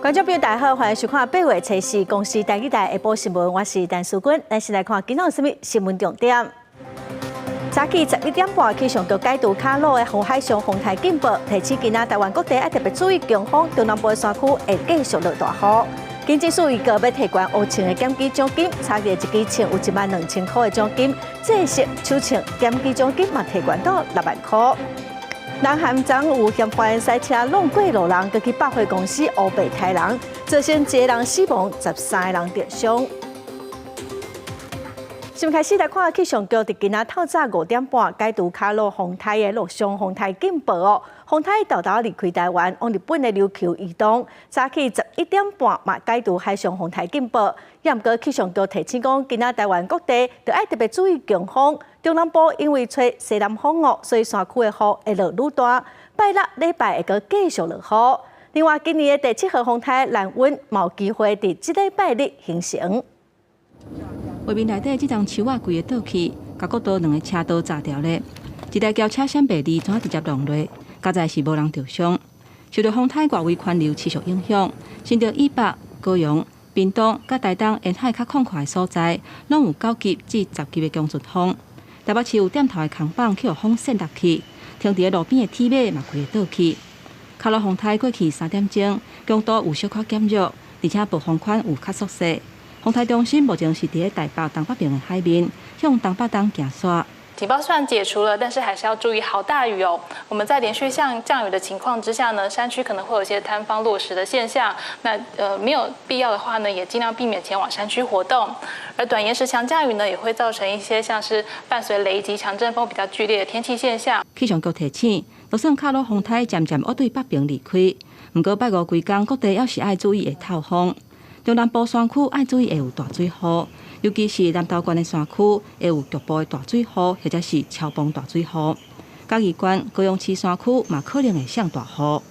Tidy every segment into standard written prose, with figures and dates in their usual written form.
觀眾朋友大家好，歡迎收看八月初四公視台語台下晡新聞，我是陳淑君。咱先來看今仔有啥物新聞重點。早起11點半，氣象局解除卡努的海上風颱警報，提醒今仔台灣各地愛特別注意強風，中南部的山區會繼續落大雨。經濟署預告欲提懸烏銃的檢舉獎金，差價一支槍有1萬2千箍的獎金，這是手槍檢舉獎金嘛提懸到6萬箍。南韓昨有嫌犯駛車挵過路人，閣去百貨公司烏白刣人，造成一个人死亡，13个人著傷。先開始來看氣象局佇今仔透早5點半解除卡努風颱的陸上風颱警報哦。風颱沓沓離開台灣，往日本的琉球移動。早起11點半嘛解除海上風颱警報。也毋過氣象局提醒講，今仔台灣各地著愛特別注意強風。中南部因為吹西南風哦，所以山區的雨會落愈大。拜六禮拜會閣繼續落雨。另外，今年的第七號風颱蘭溫嘛有機會佇這禮拜日形成。畫面內底這棟樹仔規个倒去，共國道兩个車道閘掉咧。一台轎車閃袂離，怎直接撞落？佳哉是無人著傷。受著風颱外圍環流持續影響，新竹以北、高雄、屏東佮台東沿海較廣闊的所在，攏有9級至10級的強陣風。台北市有店頭的扛棒去予風扇落去，停佇路邊的鐵馬嘛規个倒去。卡努風颱過去3點鐘，強度有小可減弱，而且暴風圈有較縮細。風颱中心目前是佇咧台北東北邊的海面，向東北東行徙。警報雖然解除了，但是還是要注意豪大雨哦。我們在連續降雨的情況之下呢，山區可能會有一些坍方落石的現象。那沒有必要的話呢，也盡量避免前往山區活動。而短延時強降雨呢，也會造成一些像是伴隨雷擊、強陣風比較劇烈的天氣現象。氣象局提醒，就算卡努風颱漸漸欲對北邊離開，毋過拜五規工各地猶是愛注意會透風。中南部山區愛注意會有大水雨，尤其是南投縣的山區會有局部的大水雨，或者是超磅大水雨。嘉義縣、高雄市山區嘛可能會上大雨。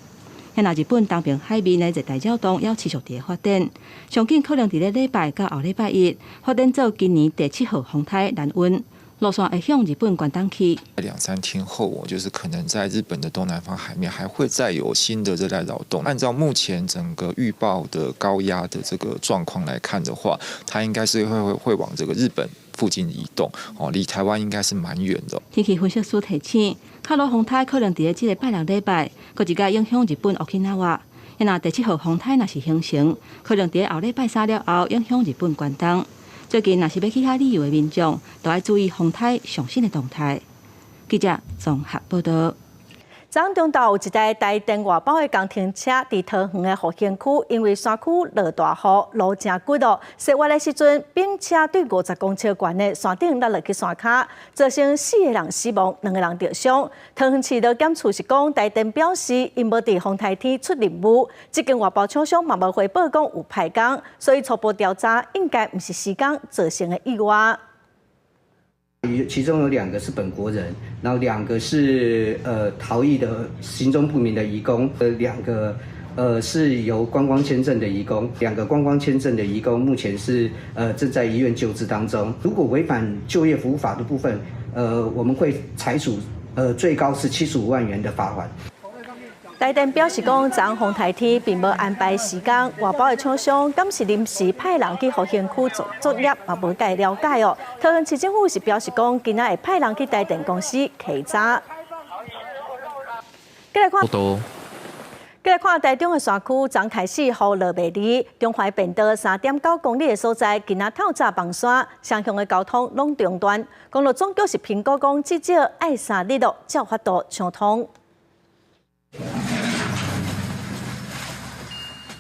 遐若日本東邊海面的熱帶擾動猶持續佇咧發展，上緊可能佇咧禮拜佮後禮拜一發展做今年第七號風颱蘭溫。路線會向日本關東去。兩三天後，就是可能在日本的東南方海面還會再有新的熱帶擾動。按照目前整個預報的高壓的這個狀況來看的話，它應該是會往這個日本附近移動，哦，離台灣應該是蠻遠的。天氣分析師提醒，卡努風颱可能佇咧這个拜六禮拜，閣一擺影響日本沖繩。若第七號風颱若是形成，可能佇咧後禮拜三了後影響日本關東。最近若是欲去遐旅遊的民眾，都愛注意風颱上新的動態。記者綜合報道。昨中晝有一台台電外包的工程車佇桃園的復興區，因為山區落大雨，路誠骨哦。踅彎的時陣，冰車對50公尺懸的山頂落落去山跤，造成四个人死亡，兩个人著傷。桃園市勞檢處是講，台電表示𪜶無佇風颱天出任務，這間外包廠商嘛無回報講有歹工，所以初步調查應該毋是施工造成的意外。其中有兩個是本國人，然後兩個是逃逸的行蹤不明的移工，兩個是由觀光簽證的移工，兩個觀光簽證的移工目前是正在醫院救治當中。如果違反就業服務法的部分，我們會裁處最高是75萬元的罰款。台電表示講，昨風颱天並無安排時間，外包的廠商敢是臨時派人去復興區做作業，嘛無共了解哦。桃園市政府是表示講，今仔會派人去台電公司稽查。過來看，過來看台中的山區，昨開始雨落袂離，中華便道3.9公里的所在，今仔透早崩山，雙向的交通攏中斷。公路總局是評估講，至少愛3日咯，才有法度暢通。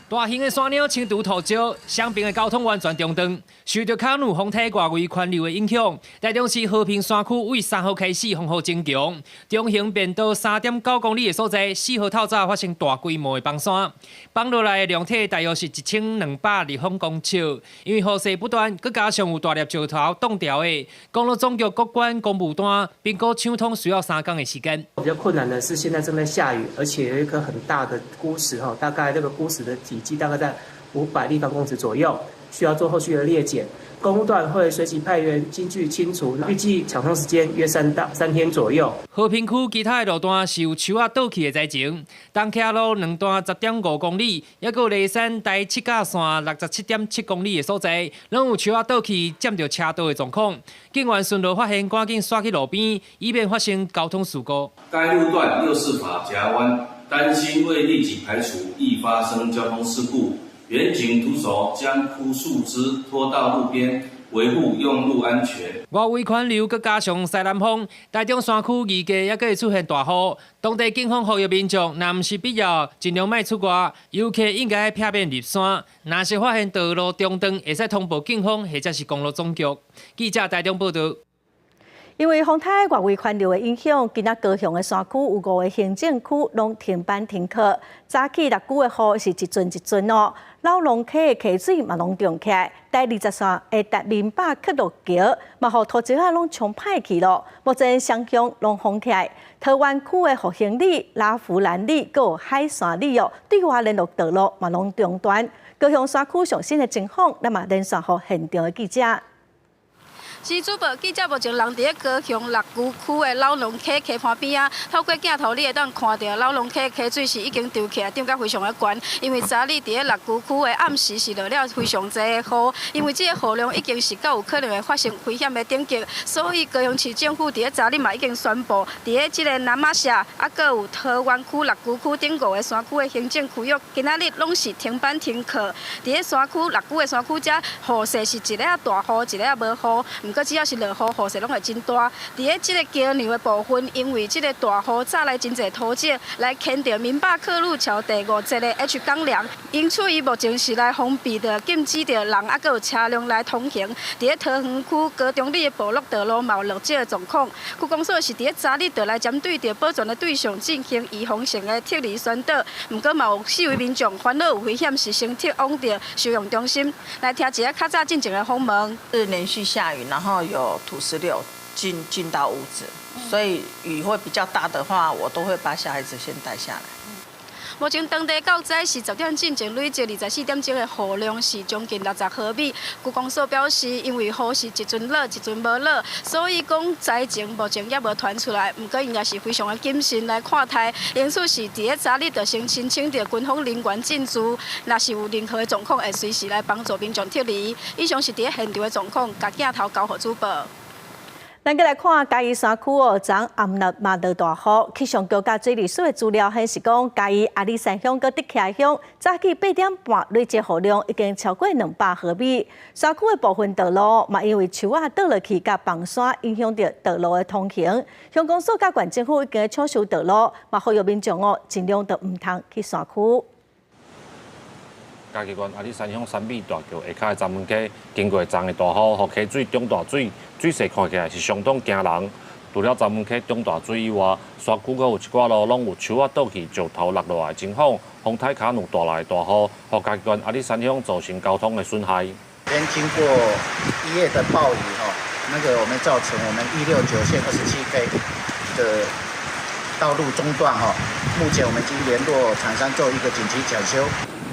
大型的山鳥清除土石，雙邊的交通完全中斷。受著卡努風颱外圍環流的影響，台中市和平山區為3號開始風雨增強，中橫便道3.9公里的所在，4號透早發生大規模的崩山，崩落來的量體大約是1200立方公尺。因為雨勢不斷，閣加上有大粒石頭擋掉的，公路總局國關公務單評估搶通需要3工的時間。比較困難的是，現在正在下雨，而且有一顆很大的孤石哈，大概這個孤石的體積大概在500立方公尺左右，需要做後續的列檢。公段會隨即派員進去清除，預計搶通時間約3到3天左右。和平區其他的路段是有樹仔倒去的災情，東徛路2段10.5公里，抑閣梨山台七甲線67.7公里的所在，攏有樹仔倒去佔著車道的狀況。警員巡邏發現，趕緊煞去路邊，以免發生交通事故。該路段六四髮夾彎，擔心未立即排除，易發生交通事故。員警徒手將枯樹枝拖到路邊，維護用路安全。外圍環流閣加上西南風，台中山區預計猶閣會出現大雨。當地警方呼籲民眾，若毋是必要，盡量莫出外。遊客應該避免入山。若是發現道路中斷，會使通報警方或者是公路總局。記者台中報道。因為風颱外圍環流的影響，今仔高雄的山區有五個行政區攏停班停課。早起六龜的雨是一陣一陣哦，荖濃溪的溪水嘛攏漲起來，台20線的台民百客路橋嘛，予土石仔攏沖歹去咯。目前雙向攏封起來。桃園區的復興里、拉弗蘭里、閣有海山里哦，對外聯絡道路嘛攏中斷。高雄山區上新的情況，咱嘛連線予現場的記者。是主播記者目前人佇咧高雄六龜區的荖濃溪溪畔邊仔，透過鏡頭你會當看著荖濃溪溪水是已經漲起來，漲甲非常的懸。因為昨日佇咧六龜區的暗時是落了非常濟的雨，因為這個雨量已經是較有可能會發生危險的等級，所以高雄市政府佇咧昨日嘛已經宣布，佇咧這個那瑪夏，啊，閣有桃園區六龜區等五个山區的行政區域，今仔日攏是停班停課。佇咧山區六龜的山區遮，雨勢是一下大雨，一下無雨。毋過只要是落雨，雨勢攏會真大。佇咧這个橋梁的部分，因為這个大雨載來真濟土石，來牽著民百客路橋第五節的 H 鋼梁，因此伊目前是來封閉著，禁止著人啊，閣有車輛來通行。佇咧桃園區高中里的部落道路嘛有落石的狀況，區公所是佇咧昨日就來針對著保全的對象進行預防性的撤離宣導。毋過嘛有四位民眾煩惱有危險，是先撤往著收容中心。來聽一下較早進前的訪問。是連續下雨，然後有土石流進到屋子，所以雨會比較大的話，我都會把小孩子先帶下來。目前當地到早時10點進前累積24點鐘的雨量是將近60毫米。區公所表示，因為雨是一陣落一陣無落，所以講災情目前猶無傳出來。毋過𪜶也是非常的謹慎來看待，因此是佇咧昨日就先申請著軍方人員進駐，若是有任何的狀況，會隨時來幫助民眾撤離。以上是佇咧現場的狀況，共鏡頭交予主播。咱閣來看嘉義山區哦，昨暗暝嘛落大雨，氣象局佮水利署的資料顯示講，嘉義阿里山鄉佮竹徛鄉早起8點半累積雨量已經超過200毫米。山區的部分道路嘛，因為樹仔倒落去佮崩山，影響著道路的通行。鄉公所佮縣政府已經搶修道路，嘛呼籲民眾哦，盡量都毋通去山區。嘉義縣阿里山鄉三美大橋下跤的閘門溪，經過昨的大雨，予溪水漲大水，水勢看起來是相當驚人。除了閘門溪漲大水以外，山區閣有一寡路攏有樹仔倒去、石頭落落來的情況。風颱卡努帶來的大雨，予嘉義縣阿里山鄉造成交通的損害。昨天經過一夜的暴雨，吼，那個我們造成我們169線27K 的道路中斷，吼，目前我們已經聯絡廠商做一個緊急搶修。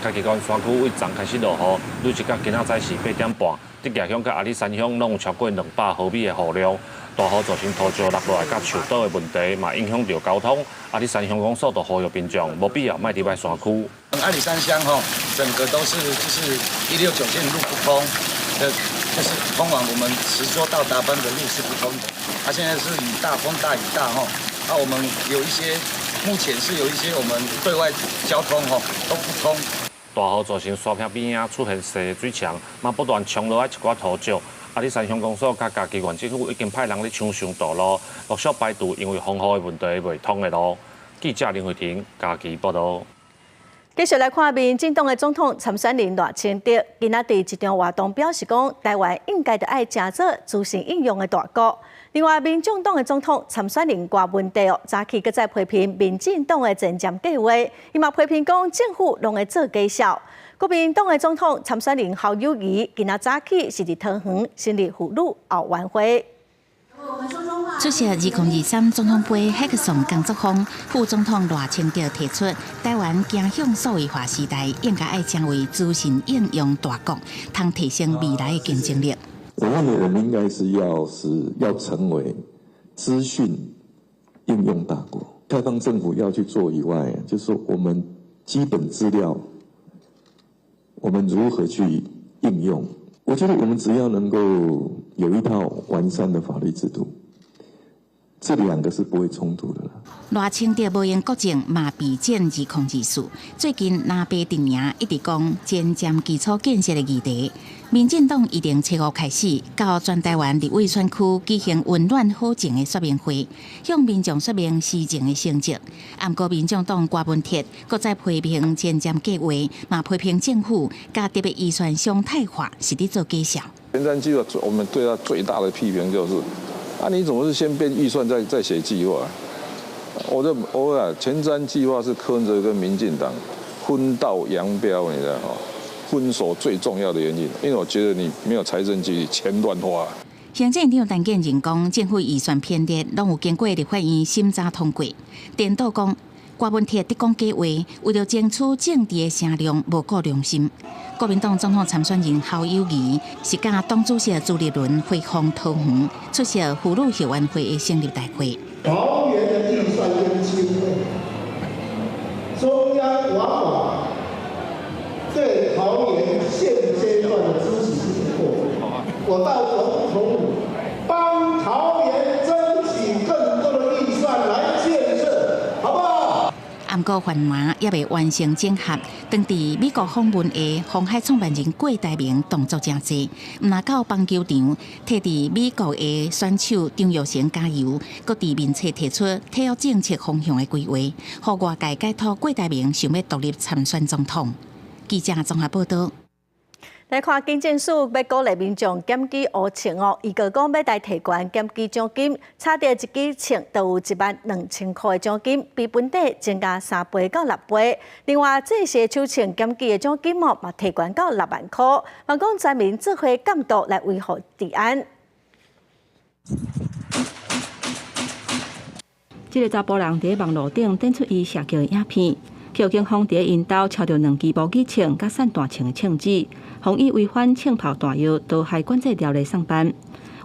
嘉義縣山區對昨開始落雨，累積到今仔早時8點半，竹徛鄉佮阿里山鄉攏有超過200毫米的雨量。大雨造成土石落落來佮樹倒的問題，嘛影響著交通。阿里山鄉公所就呼籲民眾，無必要莫入來山區。阿里山鄉吼，整個都是就是169線路不通，就是通往我們池州到達班的路是不通的。啊，現在是雨大風大雨大吼，啊，我們有一些目前是有一些我們對外交通吼都不通。大雨造成山壁邊仔出現細水牆，嘛不斷沖落來一寡土石。阿里山鄉公所佮嘉義縣政府已經派人咧搶修道路，陸續排除因為風雨的問題袂通的路。記者林慧婷嘉義報導。繼續來看民進黨的總統參選人賴清德，今仔佇一場活動表示講，台灣應該著愛成做資訊應用的大國。另外，民眾黨的總統參選人柯文哲哦，早起閣再批評民進黨的前瞻計劃，伊嘛批評講政府攏會做假數。國民黨的總統參選人侯友宜今仔早起是佇桃園成立婦女後援會。出席2023總統盃黑客松工作坊，副總統賴清德提出，台灣走向數位化時代，應該愛成為資訊應用大國，通提升未來的競爭力。我認為我們應該是要成為資訊應用大國，開放政府要去做以外，就是我們基本資料，我們如何去應用？我覺得我們只要能夠有一套完善的法律制度，這兩個是不會衝突的啦。賴清德無閒國政嘛備戰2024。最近藍白陣營一直講前瞻基礎建設的議題。民進黨預定初五開始到全台灣立委選區舉行溫暖好政的說明會，向民眾說明施政的成績。毋過民眾黨郭文鐵閣再批評前瞻計劃，嘛批評政府共特別預算常態化是佇做假象。前瞻計劃，我們對他最大的批評就是，啊，你怎麼是先編預算再寫計劃？我講前瞻計劃是柯文哲跟民進黨分道揚鑣，你知道嗎？分手最重要的原因，因為我覺得你沒有財政紀律，錢亂花。行政院長陳建仁講，政府預算編列攏有經過立法院審查通過。顛倒講，郭文鐵佇講假話，為著爭取政治的聲量，無顧良心。國民黨總統參選人侯友宜是佮黨主席朱立倫回訪桃園，出席婦女後援會的成立大會。桃園的預算跟經費，中央往往對桃園現階段的支持是不夠。我到總統府幫桃園爭取更多的預算來建設，好不好？毋過泛藍猶未完成整合，當佇美國訪問的鴻海創辦人郭台銘動作誠濟，毋但到棒球場替佇美國的選手張育成加油，閣佇面冊提出體育政策方向的規劃，予外界解讀郭台銘想欲獨立參選總統。記者綜合報道。來看警政署欲鼓勵民眾檢舉烏槍哦，預告講欲來提懸檢舉獎金，查著一支槍就有1萬2千箍的獎金，比本底增加3倍到6倍。另外，制式手槍檢舉的獎金哦，嘛提懸到6萬箍。嘛講全民做伙監督來維護治安。這個查埔人佇網路頂展出伊射擊的影片。予警方佇𪜶兜抄著兩支模擬槍佮散彈槍的槍支，予伊違反槍炮彈藥毒害管制條例送辦。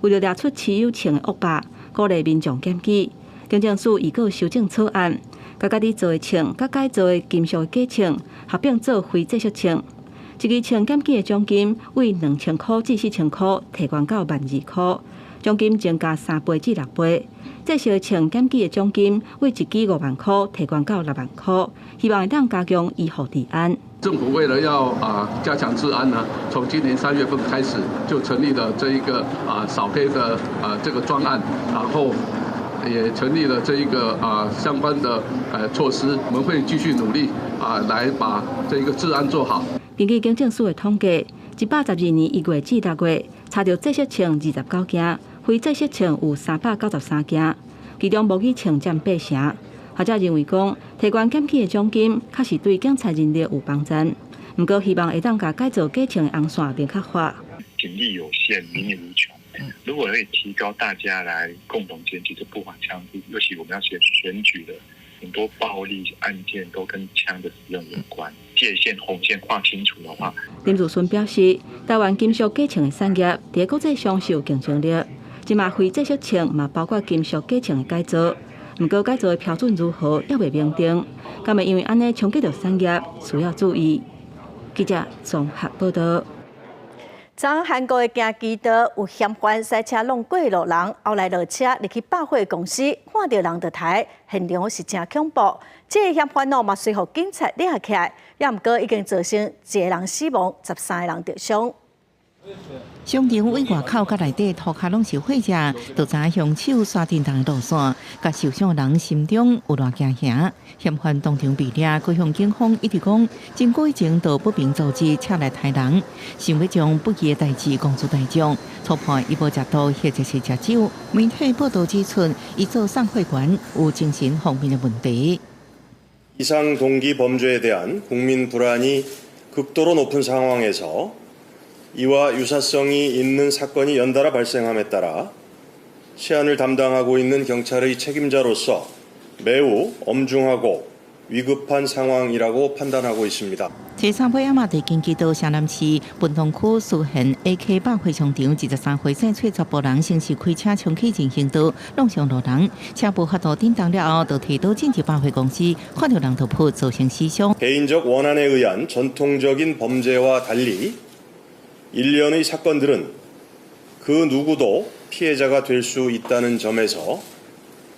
為著掠出持有槍的惡霸，鼓勵民眾檢舉。警政署預告修正草案，共家己做的槍佮改造的金屬假槍合併做非制式槍。一支槍檢舉的獎金為2000箍至4000箍，提懸到12,000箍，獎金增加3倍至6倍。制式槍檢舉的獎金為一支5萬箍，提懸到6萬箍，希望會當加強維護治安。政府為了要加強治安呢，從今年3月份開始就成立了這一個掃黑的這個專案，然後也成立了這一個相關的措施，我們會繼續努力來把這一個治安做好。根據警政署的統計，112年1月至6月，查著制式槍29件，非制式槍有393件，其中模擬槍佔八成。學者認為講，提懸檢舉的獎金確實對警察人力有幫助，毋過希望會當共改造假槍的紅線明確化。警力有限，民力無窮。如果可以提高大家來共同檢舉這不法槍支，尤其我們要選舉的很多暴力案件都跟槍的使用有關，界限紅線劃清楚的話，林子孫表示，台灣金屬假槍的產業佇國際上是有競爭力，這馬非制式槍嘛包括金屬假槍的改造。毋過改造的標準如何，猶未明定。敢會因為按呢衝擊著產業，需要注意。記者綜合報道。昨韓國的京畿道有嫌犯駛車挵過路人，後來落車入去百貨公司，看著人就刣，現場是誠恐怖。這个嫌犯哦嘛隨予警察掠起來，也毋過已經造成一個人死亡，13個人著傷。商場位外口佮內底塗跤攏是血跡，就知兇手徙振動的路線，共受傷人心中有偌驚嚇。嫌犯當場被掠，高雄警方一直講，真久以前就不明組織車來刣人，想欲將不義的代誌公諸大眾。初判伊無食毒或者是食酒。媒體報導指出，伊做送貨員有精神方面的問題。 이상 동기 범죄에 대한 국민 불안이 극도로 높은 상황에서 이와 유사성이 있는 사건이 연달아 발생함에 따라 치안을 담당하고 있는 경찰의 책임자로서 매우 엄중하고 위급한 상황이라고 판단하고 있습니다. 初三尾仔嘛，佇京畿道城南市文東區蘇現 AK 百貨商場23歲姓查埔人，先是開車衝去人行道，挵傷路人，車無法度振動了後，就提刀進入百貨公司，看著人就撲，造成死傷。 개인적 원한에 의한 전통적인 범죄와 달리 일련의 사건들은 그 누구도 피해자가 될 수 있다는 점에서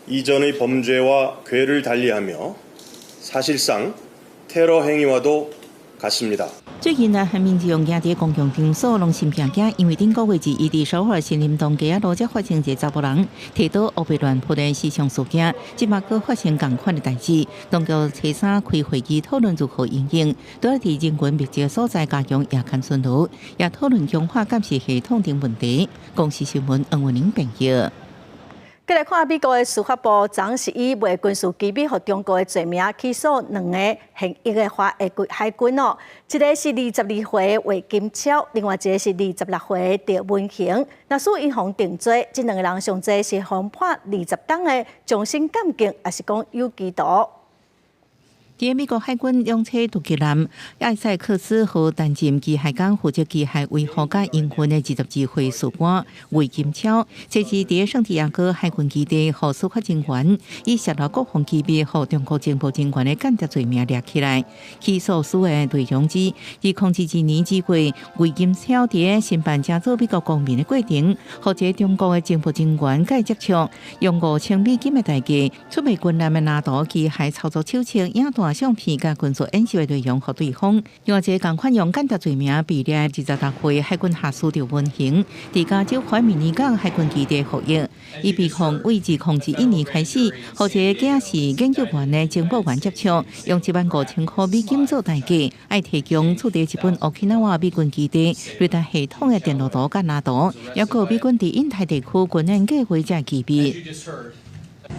이전의 범죄와 궤를 달리하며 사실상 테러 행위와도 같습니다。 最近呢，韓民眾行佇公共場所攏心驚驚，因為頂個月二伊佇首爾新林東街仔路才發生一个查埔人提刀烏白亂撲的死傷事件，這馬閣發生仝款的代誌。當局初三開會議討論如何因應，除了佇人群密集的所在加強夜間巡邏，也討論強化監視系統等問題。公視新聞黃文玲編譯。繼來看美國的司法部，昨是以賣軍事機密予中國的罪名起訴兩个現役的華裔海軍哦，一个是22歲魏金超，另外一个是26歲趙文雄。若使𪜶予定罪，這兩个人上濟是予判20冬的終身監禁，抑是講有期徒。佇美國海軍兩棲突擊艦艾塞克斯號擔任機械工，負責機械維護佮營運的22歲士官魏金超，這是佇聖地亞哥海軍基地，予司法人員以洩露國防機密予中國情報人員的間諜罪名掠起來。起訴書的內容指，2022年2月，魏金超佇申辦成做美國公民的過程，予一個中國的情報人員佮接觸，用5000美金的代價出賣軍艦的藍圖、機械操作手冊、影帶相片佮軍事演習的內容予對方。另外一個仝款用間諜罪名被掠26歲海軍下士趙文雄，佇加州懷米尼港海軍基地服役，伊被控為2021年開始，予一個假是研究員的情報員接觸，用1萬5000塊美金做代價，愛提供駐佇日本沖繩美軍基地雷達系統的電路圖佮藍圖，抑閣美軍佇印太地區軍演計劃這機密。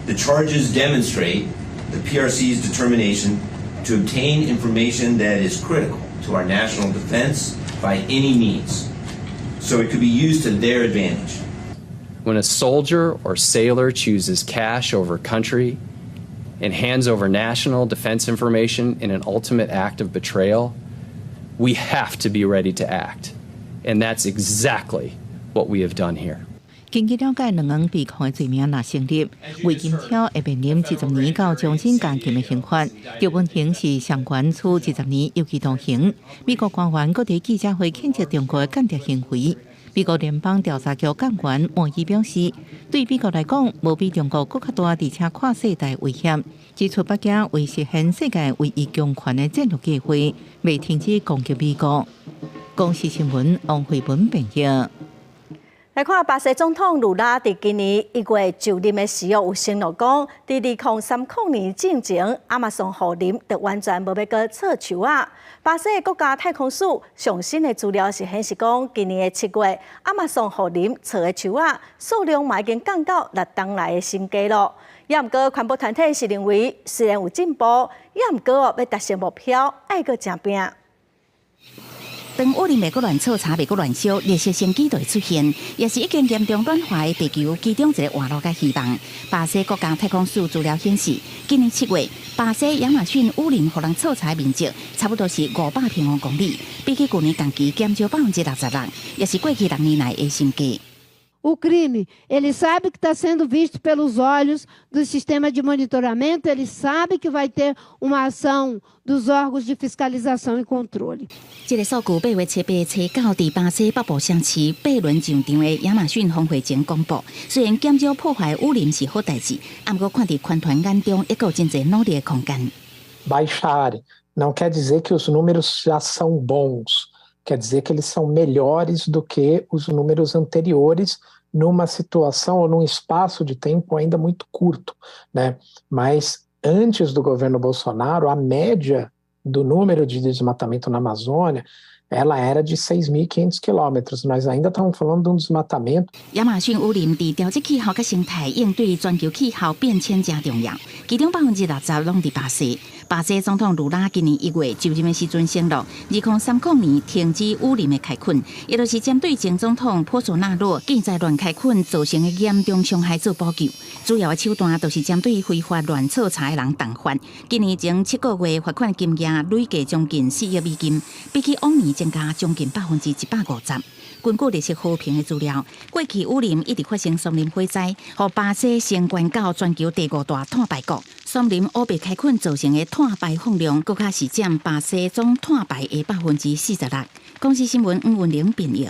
The charges demonstrate the PRC's determination to obtain information that is critical to our national defense by any means, so it could be used to their advantage. When a soldier or sailor chooses cash over country and hands over national defense information in an ultimate act of betrayal, we have to be ready to act. And that's exactly what we have done here. 根據了解，兩人被控的罪名若成立，魏金超會面臨20年到終身監禁的刑罰，趙文雄是上懸處20年有期徒刑。美國官員閣佇記者會譴責中國的間諜行為。美國聯邦調查局幹員莫伊表示，對美國來講，無比中國閣較大，而且跨世代威脅。指出北京為實現世界唯一強權的戰略計劃，未停止攻擊美國。公視新聞王慧文編譯。來看巴西總統盧拉佇今年1月就任的時候，有承諾講，佇2030年進前，亞馬遜雨林就完全無欲閣錯樹仔。巴西的國家太空署上新的資料是顯示講，今年的7月，亞馬遜雨林錯的樹仔數量嘛已經降到6冬來的新低囉。也毋過環保團體是認為，雖然有進步，也毋過欲達成目標，愛閣誠拚。當雨林袂閣亂錯，柴袂閣亂燒，綠色生機就會出現，也是已經嚴重暖化的地球其中一个活路佮希望。巴西國家太空署資料顯示，今年7月，巴西亞馬遜雨林予人錯柴面積差不多是500平方公里，比起舊年同期減少66%，也是過去6年來的新低。 O crime, ele sabe que está sendo visto pelos olhos do sistema de monitoramento, ele sabe que vai ter uma ação dos órgãos de fiscalização e controle. 這个數據8月初八、初九，佇巴西北部城市貝倫上場的亞馬遜峰會前公布。雖然減少破壞雨林是好代誌，毋過看佇環團眼中，猶閣有真濟努力的空間。 Baixarem não quer dizer que os números já são bons, quer dizer que eles são melhores do que os números anteriores numa situação ou num espaço de tempo ainda muito curto, né? Mas antes do governo Bolsonaro, a média do número de desmatamento na Amazônia Ela era de 6.500 quilômetros. Nós ainda estamos falando de desmatamento. 亞馬遜雨林佇調節氣候佮生態應對全球氣候變遷誠重要，其中60%攏佇巴西。巴西總統盧拉今年1月就任的時陣承諾，2030年停止雨林的開墾，也就是針對前總統波索納洛建在亂開墾造成的嚴重傷害做補救。主要的手段就是針對非法亂採茶的人重罰。今年前7個月罰款金額累計將近4億美金，比起往年增加將近150%。根據綠色和平的資料，過去雨林一直發生松林火災，予巴西升懸到全球第五大碳排國。松林烏白開墾造成的碳排放量，閣較是佔巴西總碳排的46%。公視新聞吳文玲編譯。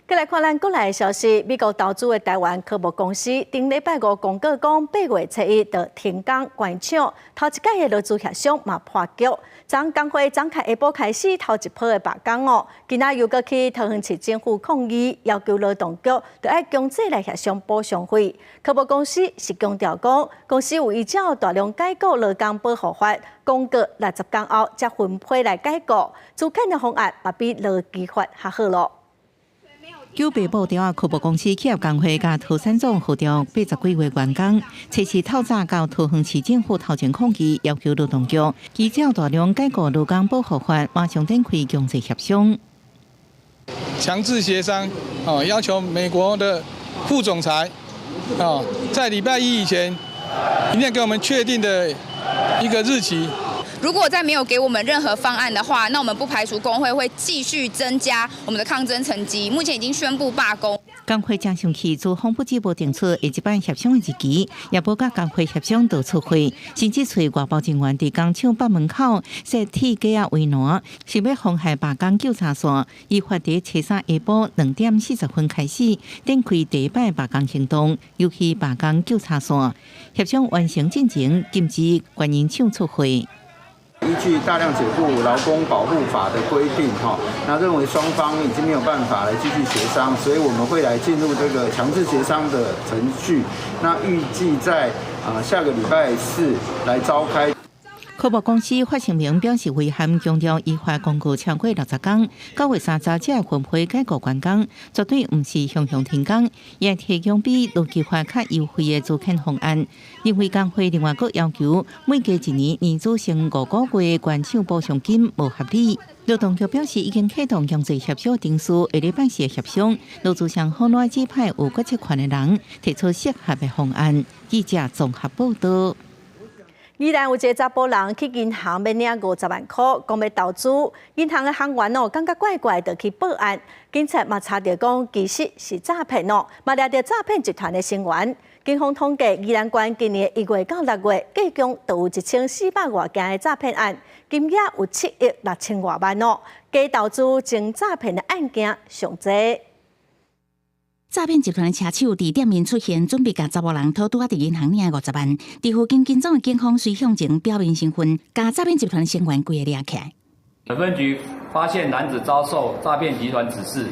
閣來看咱國內的消息，美國投資的台灣科目公司，頂禮拜五公告講，8月7日就停工關廠，頭一擺的勞資協商嘛破局。昨工會昨下晡開始頭一波的罷工哦，今仔又閣去桃園市政府抗議，要求勞動局著愛強制來協商補償費。科目公司是強調講，公司有依照大量解僱勞工保護法，公告60工後才分批來解僱，資遣的方案嘛比勞基法較好囉。九八報條科目公司企業工會佮桃山總號召80幾位員工，測試透早到桃園市政府頭前抗議，要求勞動局依照大量解僱勞工保護法，馬上展開強制協商。強制協商，哦，要求美國的副總裁，哦，在禮拜一以前，一定要給我們確定的一個日期。如果再沒有給我們任何方案的話，那我們不排除工會會繼續增加我們的抗爭層級。目前已經宣布罷工。工會誠生氣，資方不只無定出下一擺協商的日期，也無佮工會協商就出會，甚至揣外包人員佇工廠北門口設鐵架仔圍欄，想欲妨害罷工糾察線。依法佇初三下晡2點40分開始展開第一擺罷工行動，尤其罷工糾察線協商完成進前，禁止關營廠出貨。依據大量解僱勞工保護法的規定，哈，那認為雙方已經沒有辦法來繼續協商，所以我們會來進入這個強制協商的程序。那預計在下個禮拜四來召開。科目公司發聲明表示遺憾，強調依法公告超過60工，9月30才分批解僱員工，絕對毋是強行停工，也提供比勞基法較優惠的資遣方案。認為工會另外閣要求每隔一年年資升5個月關廠補償金無合理。勞動局表示已經啟動強制協商程序，下禮拜四協商，勞資雙方攏指派有決策權的人提出適合的方案。記者綜合報導。宜蘭有一个查埔人去銀行欲領50萬箍，講欲投資，銀行的行員哦，感覺怪怪，就去報案。警察嘛查著講，其實是詐騙哦，嘛掠著詐騙集團的成員。警方統計，宜蘭縣今年1月到6月，計共就有1400外件的詐騙案，金額有7億6千外萬哦。假投資成詐騙的案件上濟。詐騙集團的車手佇店面出現，準備共查某人討拄仔佇銀行領50萬。佇附近跟蹤的警方隨向前表明身份，共詐騙集團成員規个掠起來。本分局發現男子遭受詐騙集團指示，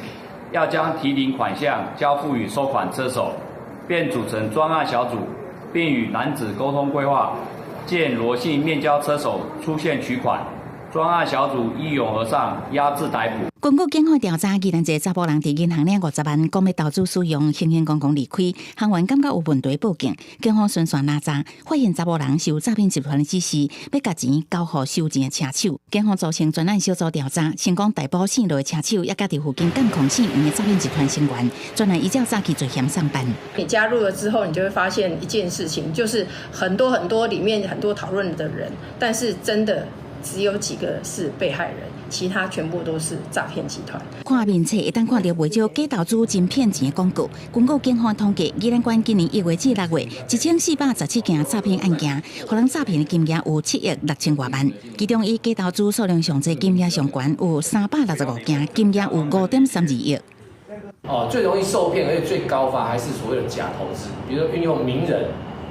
要將提領款項交付予收款車手，便組成專案小組，並與男子溝通規劃，見羅姓面交車手出現取款，專案小組一擁而上，壓制逮捕。根據警方調查，宜蘭一个查埔人佇銀行領50萬，講欲投資使用，輕輕講講離開，行員感覺有問題，報警。警方循線查查，發現查埔人受詐騙集團的指示，欲共錢交予收錢的車手。警方組成專案小組調查，成功逮捕姓羅的車手，也佮佇附近監控姓黃的詐騙集團成員。專案依照詐欺罪嫌送辦。你加入了之後，你就會發現一件事情，就是很多很多裡面很多討論的人，但是真的只有幾個是被害人。其他全部都是詐騙集團。看面冊會當看著袂少假投資真騙錢的廣告。根據警方統計，宜蘭縣今年1月至6月，1417件詐騙案件，予人詐騙的金額有7億6千外萬。其中以假投資數量上濟、金額上懸有365件，金額有5.32億。哦，最容易受騙而且最高發還是所謂的假投資，比如說運用名人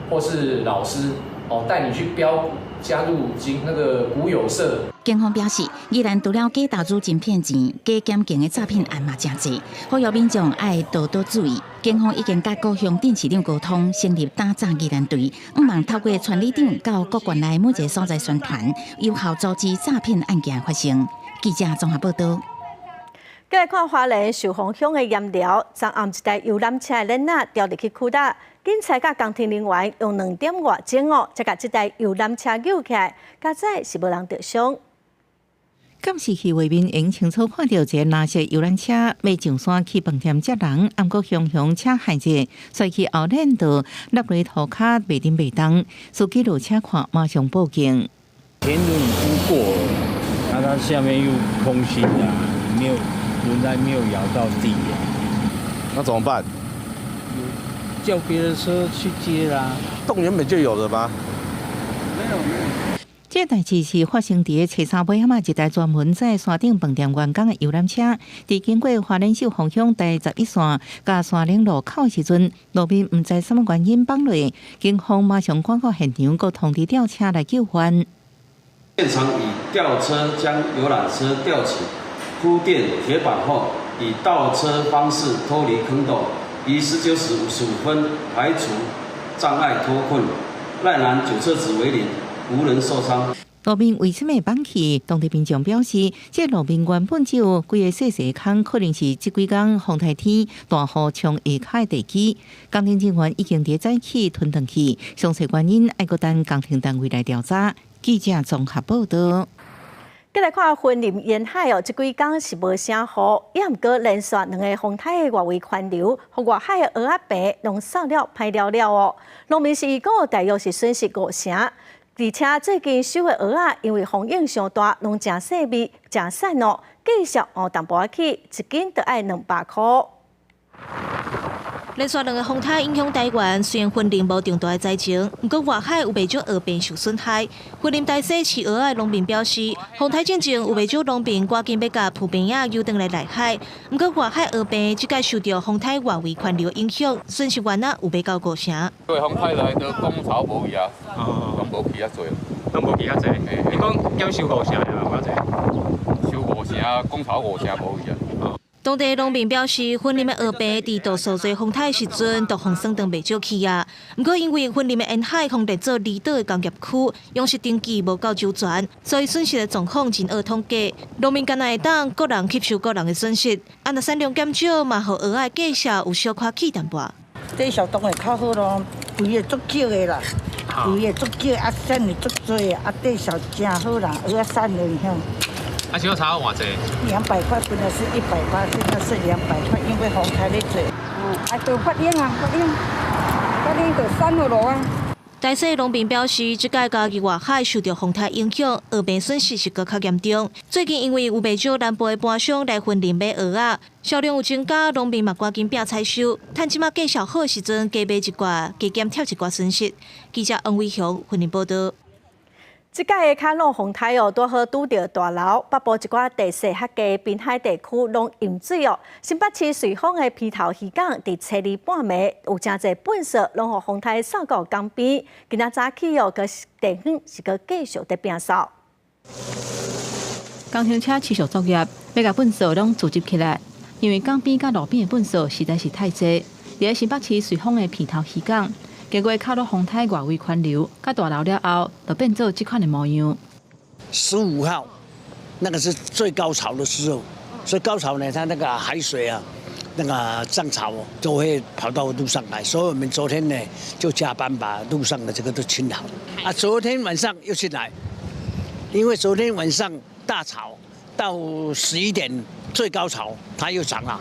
或是老師哦帶你去標股。加入金那個股友社。警方表示，宜蘭除了假投資真騙錢、假檢警的詐騙案嘛誠濟，呼籲民眾愛多多注意。警方已經佮各鄉鎮市長溝通，成立打詐宜蘭隊，向望透過村里長到各縣內每一个所在宣傳，有效阻止詐騙案件發生。記者綜合報道。繼來看花蓮壽豐鄉的鹽寮，昨暗一台遊覽車的鏈仔掉入去渠內，警察佮工程人員用兩點外鐘哦，才共這台遊覽車救起來，佳哉是無人著傷。監視器畫面會清楚看著一个藍色遊覽車欲上山去飯店接人，毋過雄雄車陷入，摔去後輪就落佇塗跤袂振袂動，司機落車看，馬上報警。前輪已經過了，那它下面又空心的，沒有輪胎沒有咬到地啊，那怎麼辦？叫別的車去接啦。洞原本就有的嗎？沒有沒有。這代誌是發生佇初三尾仔一台專門載山頂飯店員工的遊覽車，佇經過花蓮壽豐鄉第十一線佮山嶺路口的時陣，路面毋知啥物原因放落，警方馬上趕到現場，閣通知吊車來救援。現場以吊車將遊覽車吊起，鋪墊鐵板後，以倒車方式脫離坑洞，於19時55分排除障礙脫困，賴男酒測值為零。無人受傷。路面為啥物會崩去？當地民眾表示，這路面原本只有幾个細細空，可能是這幾工風台天大雨沖下跤的地基。工程人員已經佇早起吞轉去，詳細原因愛閣等工程單位來調查。記者綜合報道。繼來看雲林沿海哦，這幾工是無啥雨，也毋過連續兩個風颱的外圍環流，予外海的蚵仔棚攏掃了歹了了哦。農民是講大約是損失五成。而且最近收的蚵仔，因為風湧傷大，攏誠細微、誠散哦，價數哦淡薄仔起，一斤著愛200箍。連續兩個風颱影響台灣，雖然雲林無重大的災情，毋過外海有袂少蚵棚受損害。雲林大溪飼蚵仔的農民表示，風颱進前有袂少農民趕緊欲共浮棚仔游轉來內海，毋過外海蚵棚這擺受著風颱外圍環流影響，損失原來有欲到五成。因為風颱來都港潮無去啊，攏無去遐濟，攏無去遐濟。你講減收五成爾，無偌濟？收五成，港潮五成無去啊。當地農民表示，雲林的蚵棚佇度數濟風颱時陣，都予損斷袂少去啊。毋過因為雲林的沿海予列做離島的工業區，養殖登記無夠周全，所以損失的狀況真惡統計。農民敢若會當個人吸收個人的損失，啊，若產量減少，嘛予蚵仔價數有小可起淡薄。這小當然較好咯，肥的足少的啦，肥的足少，啊，產的足濟，啊，價數誠好啦，蚵仔產的吼。啊，是差偌濟？ 200塊，本來是180，現在是200塊，因為風颱咧濟。啊，就發冷啊，發冷，發冷就散落落啊。大溪農民表示，這擺嘉義外海受著風颱影響，蚵棚損失是閣較嚴重。最近因為有袂少南部的盤商來雲林買蚵仔，銷量有增加，農民嘛趕緊拼採收。趁這馬價數好的時陣，加買一寡，加減貼一寡損失。記者王偉雄雲林報道。這擺的卡努風颱哦，拄好拄著大樓北部一寡地勢較低濱海地區攏淹水哦。新北市瑞芳的鼻頭漁港，佇初二半暝有誠濟糞埽攏予風颱掃到江邊。今仔早起哦，閣地方是閣繼續佇摒掃。工程車持續作業，欲共糞埽攏聚集起來，因為江邊佮路邊的糞埽實在是太濟。佇新北市瑞芳的鼻頭漁港。經過卡努風颱外圍環流，佮大流了後，就變做這款的模樣。 15號，那個是最高潮的時候，所以高潮呢，它那個海水啊，那個漲潮都會跑到路上來，所以我們昨天呢就加班把路上的這個都清好。啊，昨天晚上又進來，因為昨天晚上大潮到11點最高潮，它又漲了。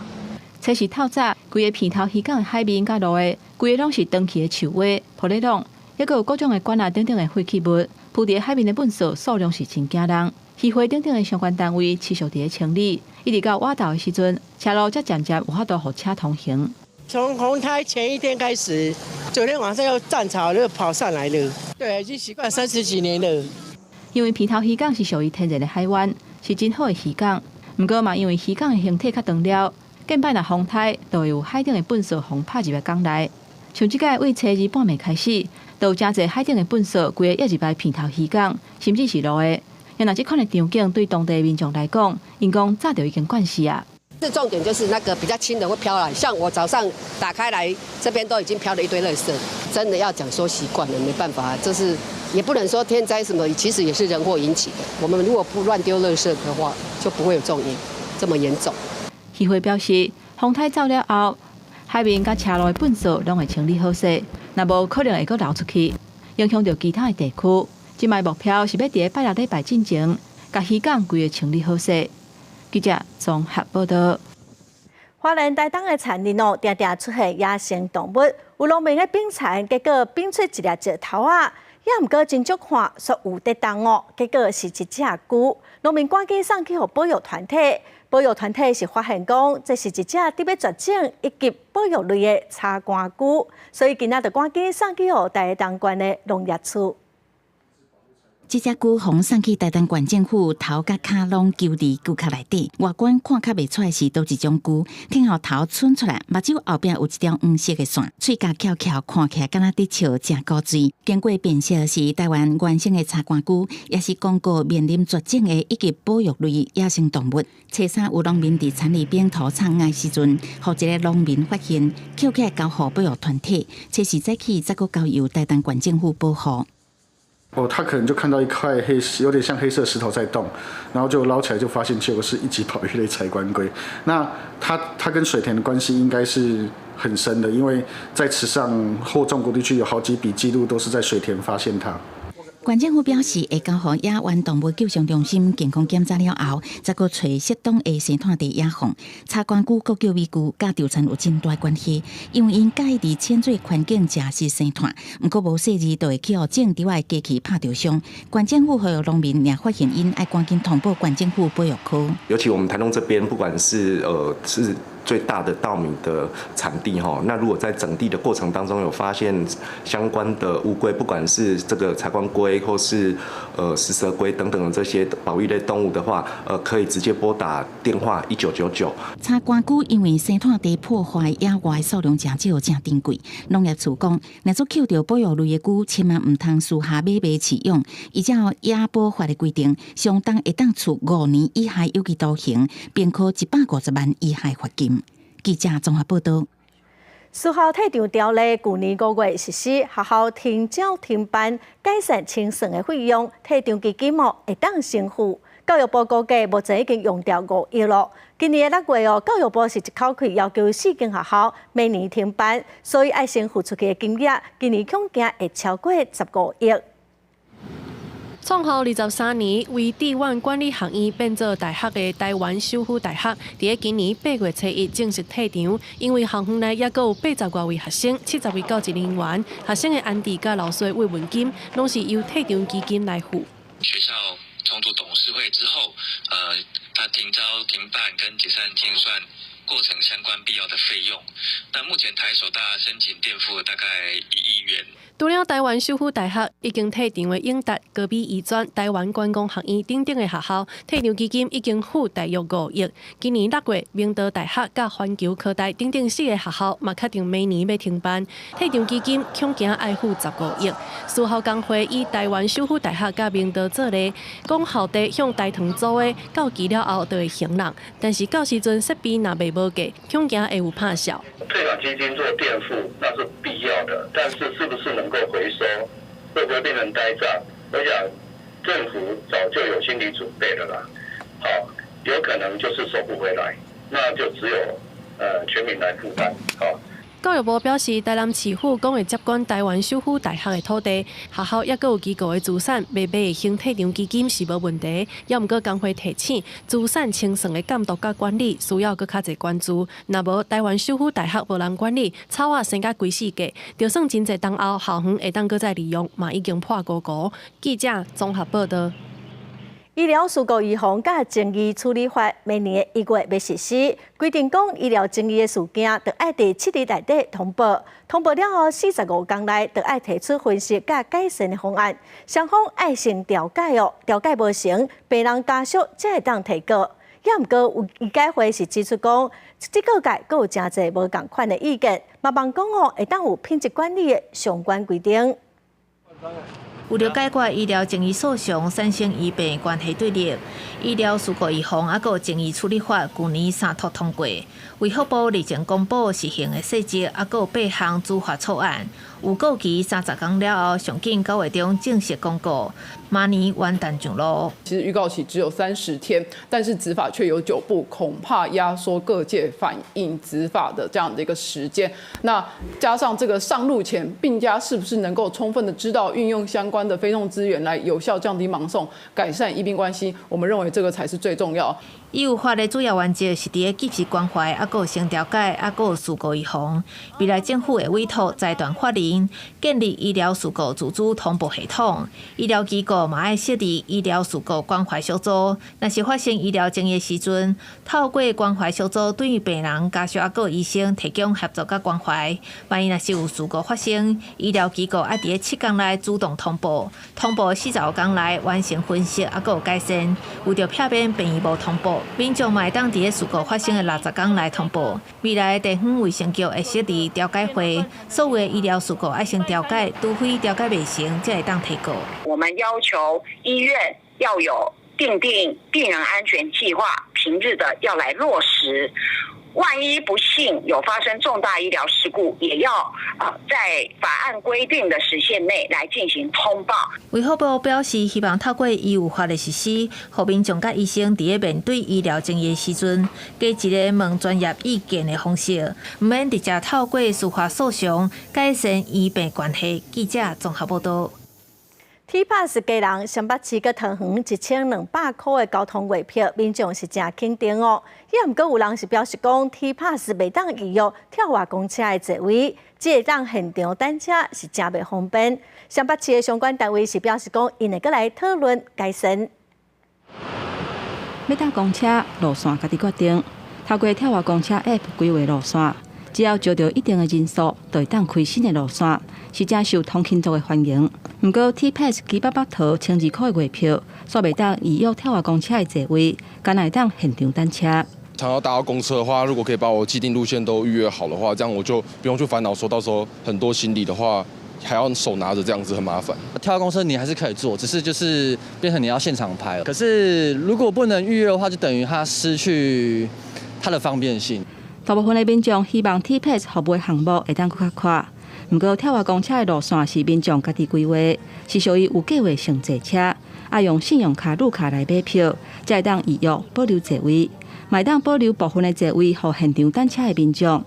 這是透早，規个鼻頭漁港的海面佮路的，規个攏是斷去的樹蛙、玻璃籠，抑閣有各種的管仔等等的廢棄物，鋪佇海面的糞埽數量是真驚人。漁會等等的相關單位持續佇咧清理，一直到倚晝的時陣，車路才漸漸有法度予車通行。從風颱前一天開始，昨天晚上又漲潮，又跑上來了。對，已經習慣30幾年了。因為鼻頭漁港是屬於天然的海灣，是真好的漁港。毋過嘛，因為漁港的形體較長了。近擺若風颱，就會有海頂的糞埽予拍入來港內。像這擺對初二半暝開始，就有誠濟海頂的糞埽，規个溢入來鼻頭漁港，甚至是路的。若這款的場景對當地民眾來講，𪜶講早就已經慣勢啊。這重點就是那個比較輕的會飄來，像我早上打開來，這邊都已經飄了一堆垃圾。真的要講說習慣了，沒辦法，這是也不能說天災什麼，其實也是人禍引起的。我們如果不亂丟垃圾的話，就不會有這種這麼嚴重。漁會表示，風颱走了後，海面佮車路的糞掃攏會清理好勢，若無可能會閣流出去，影響著其他的地區。這擺目標是欲佇咧拜六禮拜進前，共漁港規个清理好勢。記者綜合報道。花蓮台東的田裡哦，定定出現野生動物，有農民咧爿田，結果爿出一粒石頭仔，也毋過斟酌看，煞有得動哦，結果是一隻龜。農民趕緊送去予保育團體，保育團體是發現講，這是一隻佇欲絕種一級保育類的柴竿龜，所以今仔就趕緊送去予台東縣的農業處。這隻龜予送去台東縣政府，頭佮跤攏揪佇龜殼內底，外觀看較袂出來是佗一種龜。聽後頭伸出來，目睭後壁有一條黃色的線，喙角翹翹，看起來敢若佇笑，誠古錐。經過辨識是台灣原生的柴竿龜，也是公告面臨絕種的一級保育類野生動物。初三有農民佇田裡邊塗草的時陣，予一个農民發現，抾起來交予保育團體。初四早起，才閣交由台東縣政府保護。哦，他可能就看到一塊黑，有點像黑色石頭在動，然後就撈起來就發現結果是一級保育類柴竿龜。那它跟水田的關係應該是很深的，因為在池上或中國地區有好幾筆記錄都是在水田發現它。縣政府表示，會交予野原動物救傷中心健康檢查了後，才閣揣適當的生態地野放。柴竿龜閣叫米龜，佮稻田有真大關係，因為𪜶佮意佇淺水環境食食生炭，毋過無細膩就會去予種稻仔的機器拍著傷。縣政府呼籲農民若發現𪜶，愛趕緊通報縣政府保育科。尤其我們台東這邊，不管是最大的稻米的產地哈，那如果在整地的過程當中有發現相關的烏龜，不管是這個柴竿龜或是食蛇龜等等的這些保育類動物的話，可以直接撥打電話1999。柴竿龜因為生態地破壞，野外數量誠少，誠珍貴。農業處講，若做抾著保育類的龜，千萬毋通私下買賣飼養。依照野保法的規定，相當會當處5年以下有期徒刑，並科150萬以下罰金。記者綜合報道。私校退場條例舊年5月實施，學校停招停辦，改善清算的費用，退場基金哦會當先付。教育部估計目前已經用掉5億咯。今年的6月哦，教育部是一口氣要求四間學校明年停辦，所以愛先付出去的金額，今年恐驚會超過15億。創校23年，為帝苑管理學院變做大學的臺灣首府大學，佇咧今年8月初1正式退場。因為校園內猶閣有80外位學生、70位教職人員，學生的安置佮老師的慰問金，攏是由退場基金來付。學校重組董事會之後，他停招停辦跟解散清算過程相關必要的費用。那目前台首大申請墊付大概1億元。除了臺灣首府大學已經退場的永達、高美醫專、臺灣觀光學院等等的學校，退場基金已經付大約5億。今年6月，明道大學佮環球科大等等四个學校嘛確定明年欲停辦，退場基金恐驚愛付15億。私校工會以臺灣首府大學佮明道做例，講校地向大唐租的，到期了後就會還人，但是到時陣設備若賣無價，恐驚會有拍數。退場基金做墊付那是必要的，但是是不是能夠回收，會不會變成呆帳？我想政府早就有心理準備了啦。好，有可能就是收不回來，那就只有全民來負擔。好。教育部表示，台南市府講會接管臺灣首府大學的土地，學校猶閣有機構的資產，賣賣會還退場基金是無問題。猶毋過工會提醒，資產清算的監督佮管理需要閣較濟關注。若無臺灣首府大學無人管理，草仔生甲規世界，就算真濟冬後校園會當閣再利用，嘛已經破糊糊。記者綜合報道。醫療事故預防佮爭議處理法明年1月欲實施，規定講醫療爭議的事件，著愛佇7日內底通報，通報了後45天內，著愛提出分析佮改善的方案。雙方愛先調解哦，調解無成，病人家屬才會當提告。也毋過有醫改會是指出講，這個界閣有誠濟無仝款的意見，嘛望講哦會當有品質管理的相關規定。為著解決醫療爭議訴訟產生醫病關係對立，醫療事故預防猶閣有爭議處理法，舊年三讀通過。衛福部日前公布實行的細則，猶閣有八項處罰草案，預告期30天了後，上緊9月中正式公告，明年元旦上路。其實預告期只有30天，但是執法卻有9步，恐怕壓縮各界反應執法的這樣的一個時間。那加上這個上路前，病家是不是能夠充分的知道運用相關的非訟資源來有效降低盲送、改善醫病關係？我們認為這個才是最重要。醫有法的主要原則是佇咧及時關懷，猶閣有先調解，猶閣有事故預防。未來政府會委託財團法人建立醫療事故自主通報系統，醫療機構嘛愛設立醫療事故關懷小組。若是發生醫療爭議時陣，透過關懷小組對病人家屬猶閣醫生提供協助佮關懷。萬一若是有事故發生，醫療機構愛佇咧7天內主動通報，通報45天內完成分析，猶閣有改善。為著避免病院無通報，民眾嘛會當佇咧事故發生的60天內通報。未來地方衛生局會設立調解會，所有的醫療事故愛先調解，除非調解袂成，才會當提告。我們要求醫院要有訂定病人安全計劃，平日的要來落實。萬一不幸有發生重大醫療事故，也要在法案規定的時限內來進行通報。衛福部表示，希望透過醫有法的實施，予民眾佮醫生佇咧面對醫療爭議的時陣，加一个問專業意見的方式，毋免直接透過司法訴訟改善醫病關係。記者綜合報導。 T Pass 基隆、新北市佮桃園1200箍的交通月票，民眾是誠肯定哦。也毋過有人是表示講，T Pass 袂當預約跳躍公車的座位，只會當現場等車是誠袂方便。新北市的相關單位是表示講，𪜶會閣來討論改善。欲搭公車路線家己決定，透過跳躍公車 App 規劃路線，只要招著一定的人數，就會當開新的路線，是誠受通勤族的歡迎。毋過 T Pass 基北北桃1200箍的月票，煞袂當預約跳躍公車的座位，干焦會當現場等車。常要搭到公車的話，如果可以把我既定路線都預約好的話，這樣我就不用去煩惱說到時候很多行李的話，還要手拿着這樣子很麻煩。跳躍公車你還是可以坐，只是就是變成你要現場排。可是如果不能預約的話，就等於它失去它的方便性。大部分的民眾希望 T Pass 服務項目會當閣較闊。毋過跳躍公車的路線是民眾家己規劃，是屬於有計劃性坐車，愛用信用卡、綠卡來買票，才會當預約保留座位，嘛會當保留部分的座位予現場等車的民眾。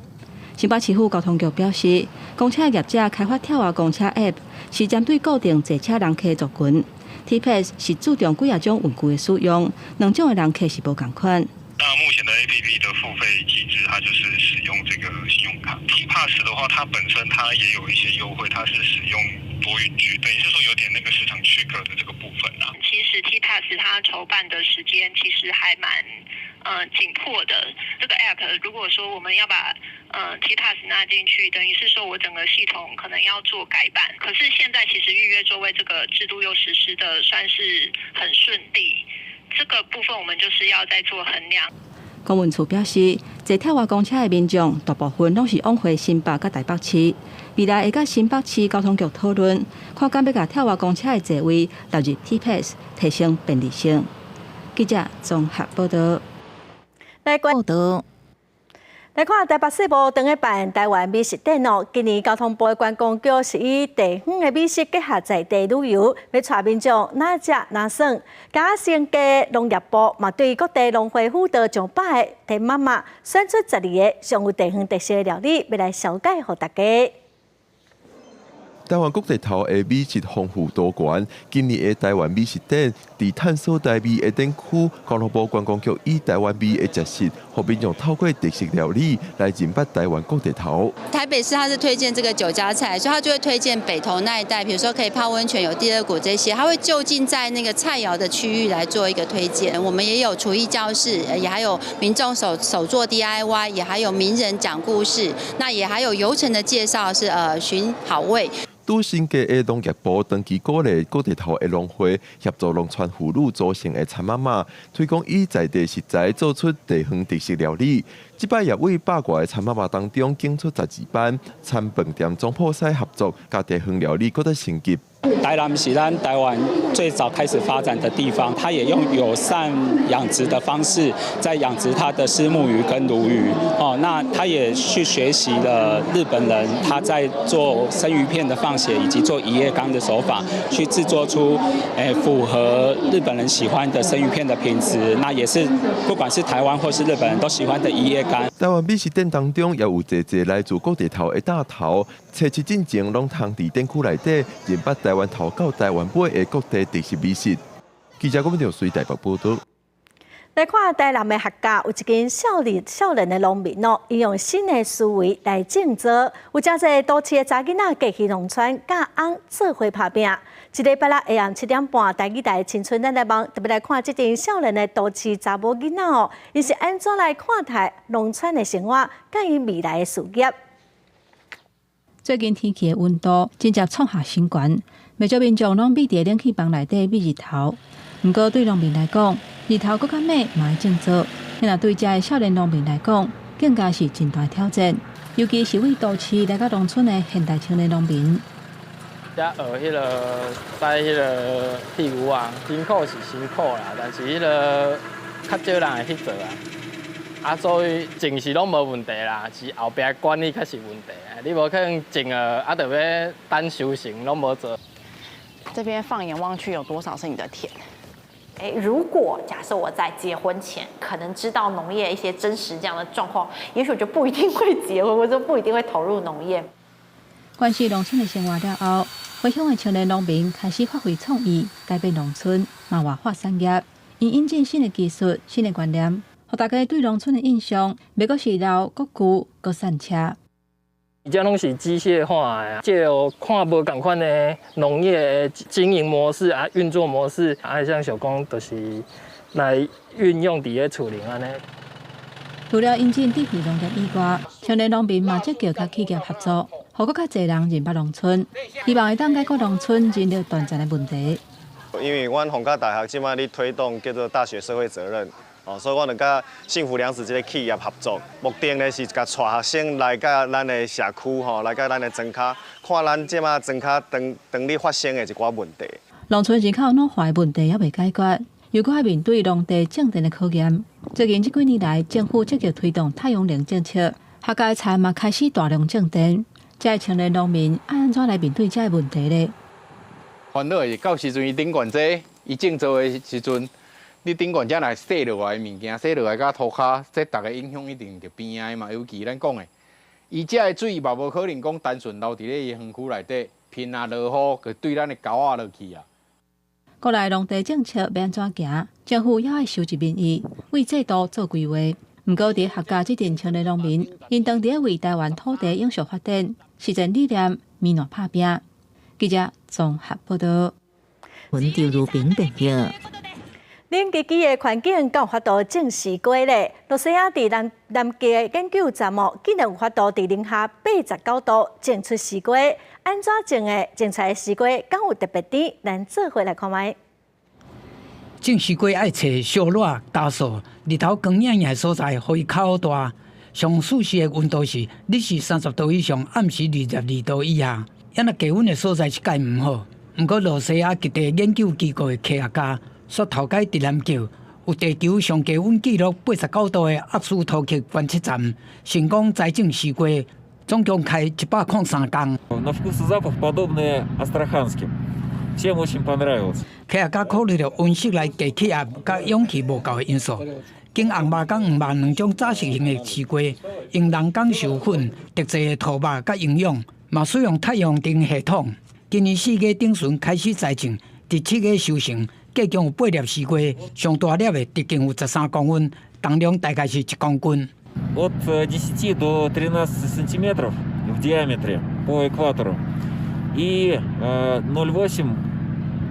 新北市府交通局表示，公車業者開發跳躍公車 App 是針對固定坐車人客族群，T Pass 是注重幾若種運具的使用，兩種的人客是無仝款。那目前的 APP 的付費機制，它就是使用這個信用卡。T Pass 的話，它本身它也有一些優惠，它是使用多運具，等於是說有點那個市場區隔的這個部分啦。其實 T Pass 它籌辦的時間其實還蠻緊迫的。這個 App 如果說我們要把T Pass 納進去，等於是說我整個系統可能要做改版。可是現在其實預約座位這個制度又實施的算是很順利。這個部分我們就是要再做衡量。公文處表示，坐跳躍公車的民眾大部分攏是往回新北佮台北市，未來會佮新北市交通局討論，看敢欲共跳躍公車的座位納入 T Pass，提升便利性。記者綜合報導。來報導。來看台北世博當咧辦台灣美食展哦。今年交通部的觀光局是以地方的美食結合在地旅遊，欲帶民眾哪食哪耍。嘉義縣農業部嘛對各地農會輔導上百个田媽媽，選出12个上有地方特色的料理，欲來紹介予大家。台灣各地頭的美食豐富多元，今年的台灣美食展，佇探索台味的展區，交通部觀光局以台灣味的食食，予民眾透過特色料理來認捌台灣各地頭。台北市它是推薦這個酒家菜，所以他就會推薦北投那一帶，比如說可以泡溫泉、有地熱谷這些，他會就近在那個菜肴的區域來做一個推薦。我們也有廚藝教室，也還有民眾手做 DIY，也還有名人講故事，那也還有遊程的介紹，是尋好味。拄新加的農業部長期鼓勵各地頭的農會協助農村婦女組成的田媽媽，推廣以在地食材做出地方特色料理。這擺也為100外个田媽媽當中揀出12班，參飯店總鋪師合作，共地方料理閣再升級。台南是咱台灣最早開始發展的地方，它也用友善養殖的方式在養殖它的虱目魚跟鱸魚。哦，那他也去學習了日本人他在做生魚片的放血以及做一夜干的手法，去製作出符合日本人喜歡的生魚片的品質。那也是不管是台灣或是日本人都喜歡的一夜干。台灣美食展當中，也有濟濟來自各地頭的大頭，初七進前攏通佇展區內底認捌台灣頭到台灣尾的各地特色美食。記者郭文隨台北報道。來看台南的客家，有一間少年的農民哦，伊用新的思維來種稻，有誠濟都市的查囡仔過去農村，佮翁做伙拍拚。這禮拜六下暗7點半，台語台青春咱來望，特別來看這陣少年的都市查某囡仔哦，𪜶是按怎來看待農村的生活，佮𪜶未來的事業。最近天氣的溫度真正創下新高，袂少民眾攏覕佇冷氣房內底覕日頭。毋過對農民來講，日頭閣較猛，嘛愛種稻。若對遮的少年農民來講，更加是真大挑戰。尤其是為都市來到農村的現代青年農民。遮學彼个栽彼个屁牛仔，辛苦是辛苦啦，但是彼个較少人會去做啊。啊，所以種是攏無問題啦，是後壁管理較是問題啊。你無可能種了啊，著欲等收成攏無做。這邊放眼望去，有多少是你的田？哎，如果假設我在結婚前可能知道農業一些真實這樣的狀況，也許我就不一定會結婚，或者不一定會投入農業。關心農村的生活了後，回鄉的青年農民開始發揮創意，改變農村，嘛活化產業，𪜶引進新的技術、新的觀念，予大家對農村的印象，袂閣是老、閣舊、閣散車。這攏是機械化的，藉由看無仝款的農業的經營模式啊、運作模式啊，像想講，就是來運用佇咧厝裡按呢。除了引進智慧農業以外，青年農民嘛積極佮企業合作，予閣較濟人認捌農村，希望會當解決農村人力斷層的問題。因為阮逢甲大學這擺咧推動叫做大學社會責任。哦，所以阮就佮幸福糧食這个企業合作，目的呢是共帶學生來到咱的社區吼，來到咱的莊跤，看咱這馬莊跤當當咧發生的一寡問題。農村人口老化的問題猶未解決，又閣愛面對農地種電的考驗。最近這幾年來，政府積極推動太陽能政策，客家菜嘛開始大量種電。遮的青年農民按怎來面對這个問題呢？煩惱是到時陣伊頂懸這，伊種稻的時陣。你頂懸遮若洗落來的物件，洗落來佮塗跤，這逐个影響一定著邊仔的嘛。尤其咱講的，伊遮的水嘛無可能講單純留佇咧伊園區內底，頻啊落雨，就對咱的溝仔落去啊。國內農地政策欲按怎行？政府猶愛收集民意，為制度做規劃。毋過，佇客家這陣青年農民，𪜶當佇咧為台灣土地永續發展，實踐理念，面爛拍拚。記者綜合報道。文劉如平電影。冷機機的環境敢有法度種西瓜咧？露西亞佇南極的研究站哦，竟然有法度佇零下89度種出西瓜。按怎種的？種出來的西瓜敢有特別甜？咱做伙來看覓。種西瓜愛揣燒熱、乾燥、日頭光影影的所在，予伊較好大。上舒適的溫度是日時30度以上，暗時22度以下。抑若低溫的所在是蓋毋好。毋過露西亞極地研究機構的科學家，煞頭擺佇南極有地球上低溫紀錄89度的厄斯托克觀測站，成功栽種西瓜，總共開103工。 На вкус и запах подобные астраханским. Всем очень понравилось. 科學家考慮著溫室內低氣壓佮氧氣無夠的因素，揀紅肉佮黃肉兩種早熟型的西瓜，用人工授粉、特製的土肉佮營養，嘛使用太陽燈系統。今年4月頂旬開始栽種，佇7月收成，計共有8粒西瓜，上大粒的直徑有13公分，重量大概是1公斤。 От 10 до 13 сантиметров в диаметре по экватору и 0,8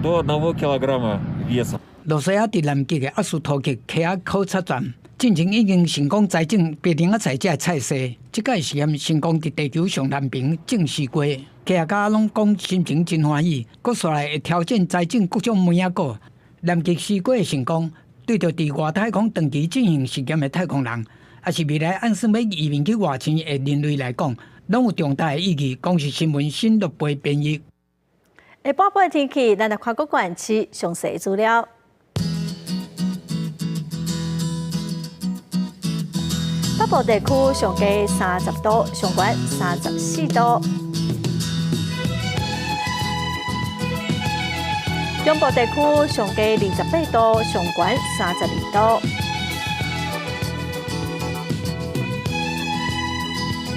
до 1 килограмма весом. 露西亞佇南極的厄斯托克科學考察站，進前已經成功栽種白椪仔菜這个菜系，這擺實驗成功佇地球上南爿種西瓜，科學家攏講心情真歡喜，閣紲來會挑戰栽種各種梅仔果。南極西瓜的成功，對著佇外太空長期進行實驗的太空人，抑是未來按算欲移民去外星的人類來講，攏有重大的意義。公視新聞新樂貝編譯。下晡晡天氣，咱來看各縣市詳細資料。北部地區上低30度，上懸34度。中部地區上低28度，上懸32度。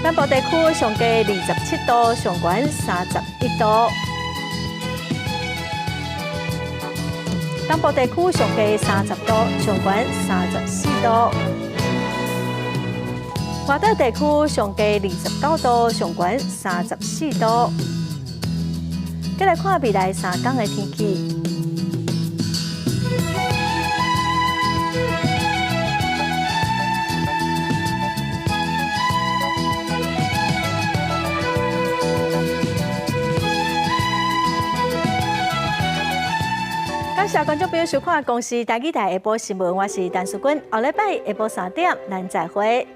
南部地區上低27度，上懸31度。東部地區上低30度，上懸34度。外島地區上低29度，上懸34度。再來看未來3天的天氣。感謝觀眾朋友收看公視台語台下晡新聞，我是陳淑君。後禮拜下晡3點，咱再會。